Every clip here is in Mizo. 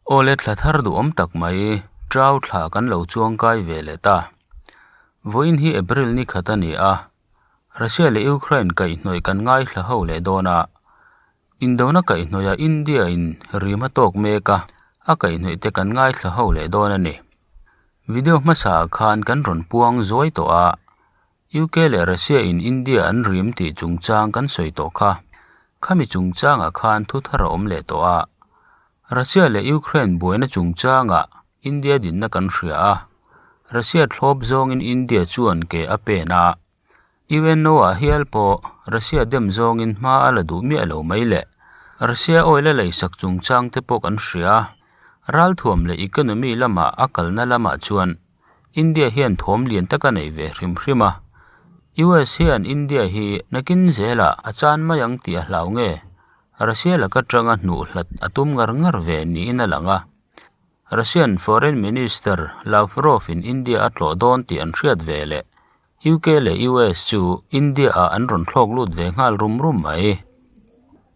Awle thla thar duhawm tak mai, Trau thla kan lo chuang kai ve leh ta. Vawiin hi April ni khat a ni a, Russia leh Ukraine kaihhnawih kan ngaithla ho leh dawn a. Indona kaihhnawihah India in rim a tawk mek a, a kaihhnawih te kan ngaithla ho leh dawn a ni. Video hmasa ah khan kan rawn puang zuai tawh a, UK leh Russia in India an rim tih chungchang kan sawi tawh kha. Khami chungchangah khan thu thar a awm leh tawh a. Russia leh Ukraine buaina chungchangah India dinna kan hria a, Russia thlawp zawngin India chuan ke a pen a. UNO-ah hial pawh Russia dem zawngin hma a la duh miah lo mai le. Russia oil a leisak chungchang te pawh kan hria. Ralthuam leh economy lama a kalna lamah chuan India hian thawm lian tak a nei ve hrim hrim a. US hian India hi nakin zelah a chan mai ang tih a hlau nge? Russia laka tanga hnuh hlat a tum ngar ngar ve niin a lang a. Russian Foreign Minister Lavrov in India a tlawh dawn tih an hriat ve leh UK leh US chu India-ah an rawn thlawk lut ve nghal rum rum mai.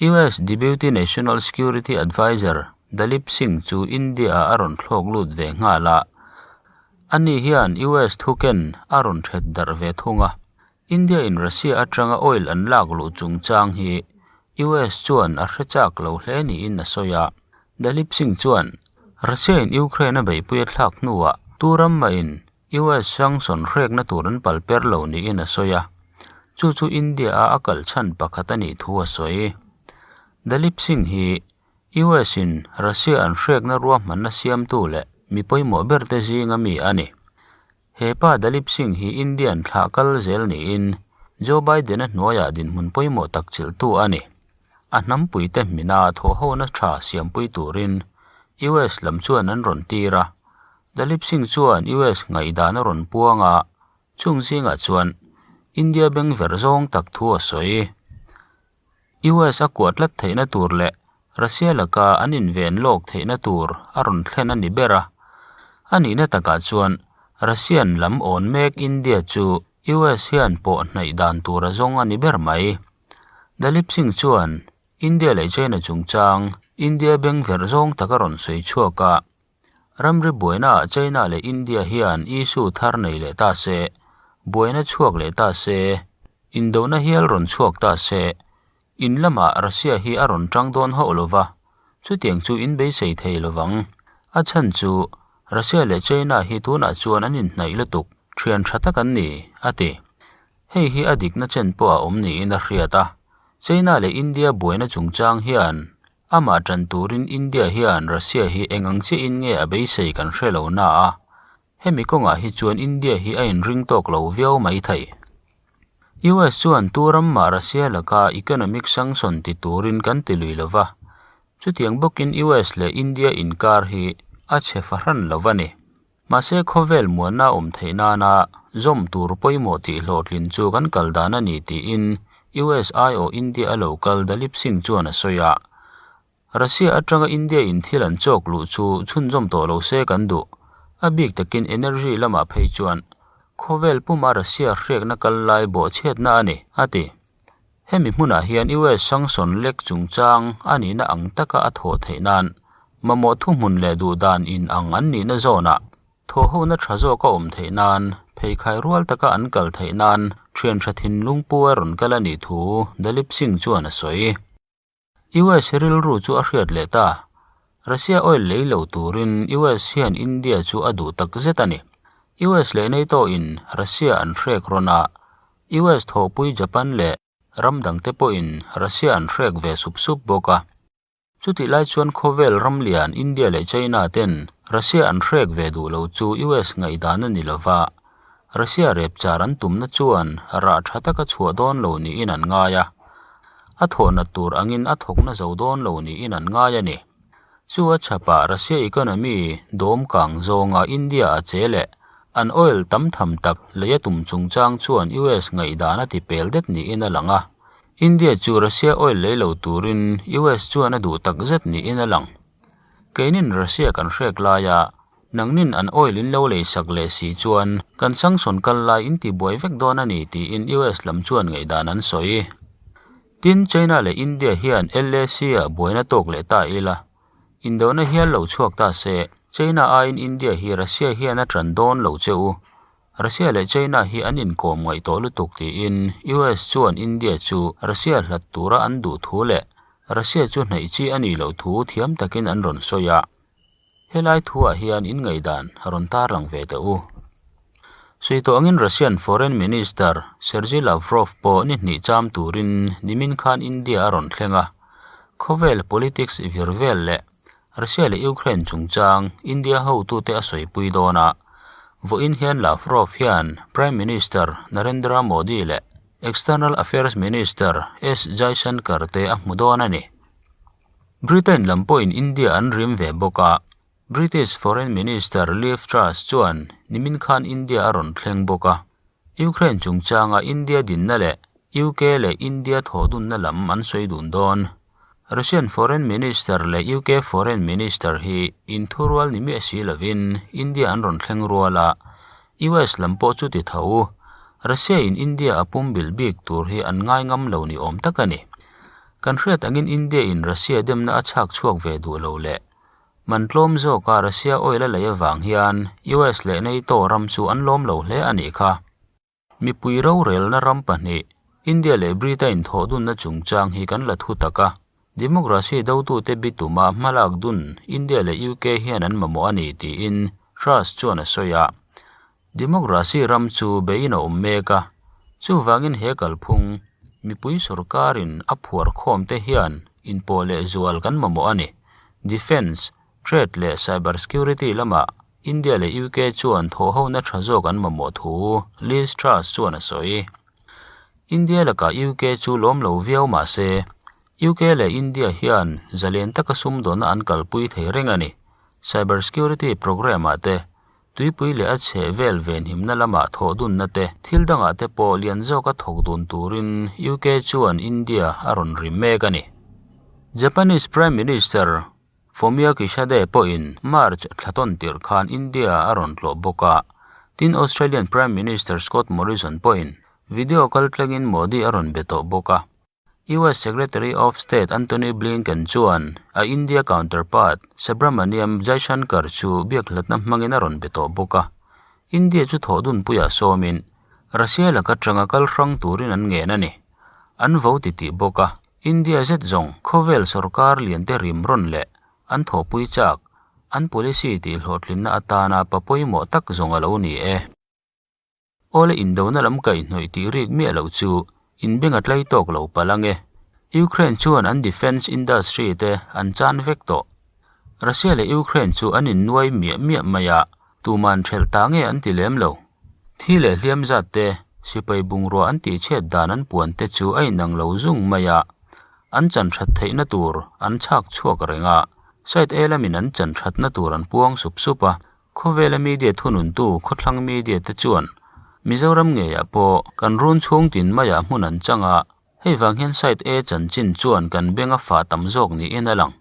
US Deputy National Security Adviser Dalip Singh chu India-ah a rawn thlawk lut ve nghal a, ani hian US thuken a rawn thet darh ve thung a. India-in Russia atanga oil an lak luh chungchang hi US chuan a hre chak lo hle niin a sawi a. Dalip Singh chuan Russia-in Ukraine a beihpui a thlak hnuah tu ram mahin US sanction hrekna tur an pal per lo niin a sawi a, chu chu India-a a kal chhan pakhat a nih thu a sawi. Dalip Singh hi US-in Russia an hrekna ruahmanna siamtu leh mi pawimawh berte zinga mi a ni. He pa Dalip Singh hi Indian thlah kal zel niin Joe Biden-a hnuaiah dinhmun pawimawh tak chilhtu a ni. A hnampuite hmina thawhhona tha siampui turin US lam chuan an rawn tir a, Dalip Singh chuan US ngaihdan a rawn puang a, chung zingah chuan India beng ver zawng tak thu a sawi. US a kuah tlat theihna tur leh Russia laka an inven lawk theihna tur a rawn thlen a ni ber a. A nihna takah chuan Russian lam awn mek India chu US hian pawh hnaih dan tur a zawng a ni ber mai. Dalip Singh chuan India leh China chungchang India beng ver zawng tak a rawn sawi chhuak a, Ramri buainaah China leh India hian issue thar nei leh ta se, buaina chhuak leh ta se, indona hial rawn chhuak ta se, in lamah Russia hi a rawn tang dawn hauh lo va, chutiang chu in beisei thei lo vang. A chhan chu Russia leh China hi tunah chuan an inhnaih lutuk, thian tha tak an ni, a ti. Hei hi a dikna chen pawh a awm niin a hriat a, China leh India buaina chungchang hian Amah tan turin India hian Russia hi eng ang chiahin nge a beisei kan hre lo na a, hemi kawngah hi chuan India hi a inring tawk lo viau mai thei. US chuan tu ram mah Russia laka economic sanction ti turin kan ti lui lo va, chutiang bawkin US leh India inkar hi a chhe fahran lo va ni. Mahse khawvel muanna awm theih nana zawm tur pawimawh tih hlawhtlin chu kan kal dan a ni tiin US aiawh India a lo kal Dalip Singh chuan a sawi a. Russia atanga India in thil an chawk luh chu chhunzawm tawh lo se kan duh. A bik takin energy lamah phei chuan khawvel puma Russia hrekna kal lai bawhchhiatna a ni, a ti. Hemi hmunah hian US sanction lek chungchang a nihna ang taka a thawh theih nan mamawh thuhmun leh duhdan in ang an nihna zawnah thawhhona tha zawk a awm theih nan pheikhai rual taka an kal theih nan thian tha thinlung pu a rawn kal a nih thu Dalip Singh chuan a sawi. US rilru chu a hriat leh ta. Russia oil lei lo turin US hian India chu a duh tak zet a ni. US leh NATO in Russia an hrek rawn a, US thawhpui Japan leh ram dangte pawhin Russia an hrek ve sup sup bawk a. Chutih lai chuan khawvel ram lian India leh China ten Russia an hrek ve duh lo chu US ngaihdan a ni lo va, Russia rep char an tumna chuan rah tha taka chhuah dawn lo niin an ngai a, a thawhna tur angin a thawkna zo dawn lo niin an ngai a ni. Chu a chhapah Russia economy dawm kang zawnga India a che leh an oil tam tham tak lei a tum chungchang chuan US ngaihdan a ti pel det niin a lang a, India chu Russia oil lei lo turin US chuan a duh takzet niin a lang. Keinin Russia kan hrek laia Nangnin an oil in lo lei sak leh si chuan kan sanction kal lai in ti buai vek dawn a ni tiin US lam chuan ngaihdan an sawi. Tin, China leh India hian LAC ah buaina tawk leh ta ila. Indona hial lo chhuak ta se, China aiin India hi Russia hian a ṭan dawn lo che u. Russia leh China hi an inkawm ngaih tawh lutuk tiin US chuan India chu Russia hlat tura an duh thu leh Russia chu hnaih chi a nih loh thu thiam takin an rawn sawi a. Helai thuah hian in ngaihdan rawn tarlang ve teh u. Sawi tawh angin Russian Foreign Minister Sergei Lavrov pawh ni hnih cham turin nimin khan India a rawn thleng a. Khawvel politics vir vel leh Russia leh Ukraine chungchang India hotute a sawipui dawn a. Vawiin hian Lavrov hian Prime Minister Narendra Modi leh External Affairs Minister S Jaishankar te a hmu dawn a ni. Britain lam pawhin India an rim ve bawk a, British Foreign Minister Liz Truss chuan nimin khan India a rawn thleng bawk a. Ukraine chungchanga India dinna leh UK leh India thawhdunna lam an sawi dun dawn. Russian Foreign Minister leh UK Foreign Minister hi inthurual ni miah si lovin India an rawn thleng rual a, US lam pawh chu ti tho. Russia in India a pumbilh bik tur hi an ngai ngam lo ni awm tak a ni. Kan hriat angin India in Russia demna a chhak chhuak ve duh lo leh man tlawm zawka Russia oil a lei avang hian US leh NATO ram chu an lawm lo hle a nih kha. Mipui rorelna ram pahnih, India leh Britain thawhdunna chungchang hi kan la thu tak a, Democracy dotute bituma hmalak dun India leh UK hian an mamawh a ni tiin Truss chuan a sawi a. Democracy ram chu beiin a awm mek a, chuvangin he kalphung mipui sorkarin a phuar khawm te hian inpawh leh zual kan mamawh a ni. Defence, Trade leh Cyber Security lamah India leh UK chuan thawhhona tha zawk an mamawh thu Liz Truss chuan a sawi. India lakah UK chu lawm lo viau mah se, UK leh India hian zalen taka sumdawnna an kalpui thei reng a ni. Cyber Security programme-ah te Tuipui leh a chheh vel venhimna lamah thawh dunna te, thil dangah te pawh lian zawka thawk dun turin UK chuan India a rawn ri mek a ni. Japanese Prime Minister Fumio Kishida pawhin March thla tawn tirh khan India a rawn tlawh bawk a, tin Australian Prime Minister Scott Morrison pawhin video kaltlangin Modi a rawn be tawh bawk a. US Secretary of State Antony Blinken chuan a India counterpart Subrahmanyam Jaishankar chu biakhlatna hmangin a rawn be tawh bawk a. India chu thawhdunpuiah sawmin Russia laka tanga kal hrang turin an ngen a ni. An vo ti tih bawk a, India zet zawng khawvel sorkar liante rim rawn leh an thawhpui chak, an policy tihhlawhtlinna atana pa pawimawh tak zawng a lo ni e. Awle indona lam kaihhnawih tih rik miah loh chu inbeng a tlai tawk lo palh ang e. Ukraine chuan an defence industry te an chan vek tawh. Russia leh Ukraine chu an innuai miah miah mai a, tuman thelh ta nge an ti lem lo. Thi leh hliam zat te, sipai bungrua an tihchhiat dan an puan te chu a inang lo zung mai a, an chan that theihna tur an chhak chhuak reng a, side A lamin an chan thatna tur an puang sup sup a, Khawvela media thununtu khawthlang media te chuan Mizoram ngeiah pawh kan run chhung tin maiah hmun an chang a, hei vang hian site A chanchin chuan kan beng a fah tam zawk niin a lang.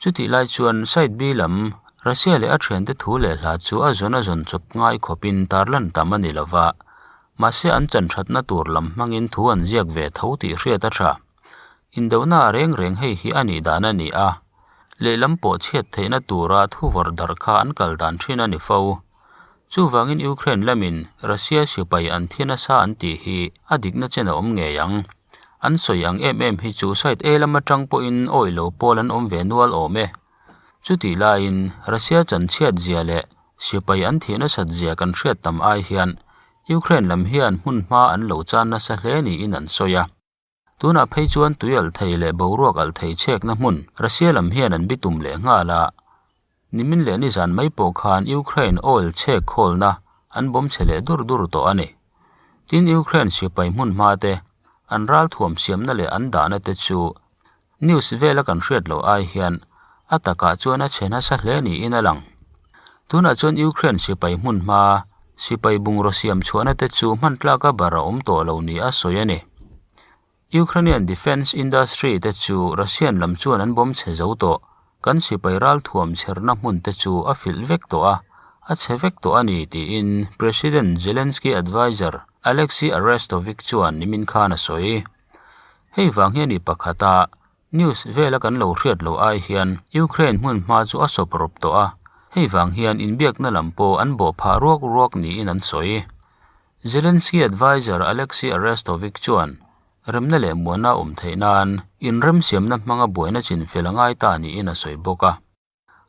Chutih lai chuan site B lam Russia leh a thiante thu leh hla chu a zawn a zawn chawp ngai khawpin tarlan tam a ni lo va, mahse an chan thatna tur lam hmangin thu an ziak ve tho tih hriat a tha. Indohna a reng reng hei hi a nih dan a ni a, lehlam pawh chhiat theihna tura thuvawr darh kha an kal dan thin a ni fo. Chuvangin Ukraine lamin Russia sipai an thi nasa an tih hi a dikna chen a awm ngei ang. An sawi ang em em hi chu side A lam atang pawhin awih lo pawl an awm ve nual awm e. Chutih laiin Russia chanchhiat zia leh sipai an thih nasat zia kan hriat tam ai hian Ukraine lam hian hmun hma an lo chan nasa hle niin an sawi a. Tunah phei chuan tui alh thei leh boruak alh thei chhekna hmun Russia lam hian an bitum leh nghal a. Nimin leh nizan mai pawh khan Ukraine oil chhek khawlna an bawm chhe leh dur dur tawh a ni. Tin Ukraine sipai hmun hma te, an ralthuam siamna leh an dahna te chu news vela kan hriat loh ai hian a takah chuan a chhe nasa hle niin a lang. Tunah chuan Ukraine sipai hmun hma, sipai bungraw siam chhuahna te chu hman tlaka bar a awm tawh lo ni a sawi a ni. Ukrainian defence industry te chu Russian lam chuan an bawm chhe zo tawh. Kan sipai ralthuam chherna hmun te chu a filh vek tawh a, a chhe vek tawh a ni tiin President Zelensky adviser Alexei Arestovich chuan nimin khan a sawi. Hei vang hian i pakhata. News vela kan lo hriat loh ai hian Ukraine hmun hma chu a sawp rawp tawh a, hei vang hian inbiakna lam pawh an bawh phah ruak ruak niin an sawi. Zelensky adviser Alexei Arestovich chuan remna leh muanna awm theih nan inremsiamna hmanga buaina chinfel a ngai ta niin a sawi bawk a.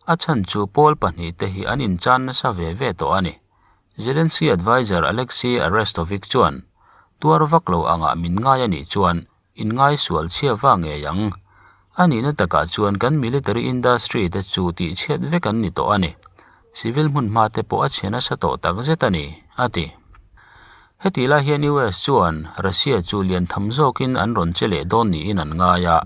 A chhan chu pawl pahnihte hi an inchan nasa ve ve tawh a ni. Zelensky adviser Alexei Arestovich chuan, Tuar vak lo angah min ngai a nih chuan inngai sual chhia va ngei ang. A nihna takah chuan kan military industry te chu tihchhiat vek an ni tawh a ni. Civil hmunhma te pawh a chhe nasa tawh takzet a ni, a ti. Hetih lai hian US chuan Russia chu lian tham zawkin an rawn che leh dawn niin an ngai a.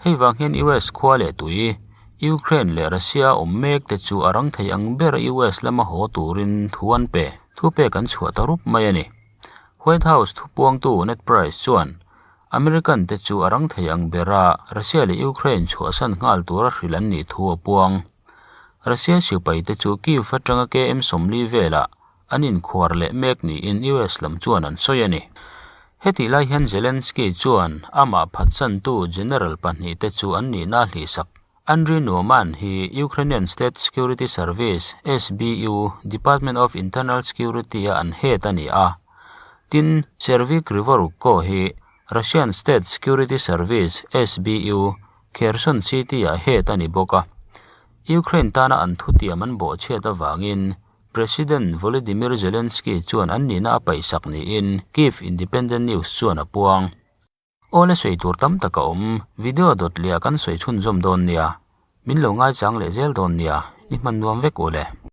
Hei vang hian US khua leh tui, Ukraine leh Russia awm mek te chu a rang thei ang ber US lama haw turin thu an pe. Thu pek an chhuah ta rup mai a ni. White House thupuangtu Ned Price chuan American te chu a rang thei ang bera Russia leh Ukraine chhuahsan nghal tura hrilh an nih thu a puang. Russia sipai te chu Kyiv atanga KM 40 velah an inkhuar leh mek niin US lam chuan an sawi a ni. Hetih lai hian Zelensky chuan amah phatsantu general pahnihte chu an nihna a hlihsak. Andriy Neuman hi Ukrainian State Security Service, SBU, Department of Internal Security-a an head a ni a. Tin, Serhiy Krivorukko hi Russian State Security Service, SBU, Kherson City-a head a ni bawk a. Ukraine tana an thutiam an bawhchhiat avangin President Volodymyr Zelensky chuan an nihna a paihsak niin Kyiv Independent News chuan a puang. Awle sawi tur tam tak a awm, video dawt leh ah kan sawi chhunzawm dawn nia. Min lo ngaichang leh zel dawn nia, i hman nuam vek u le.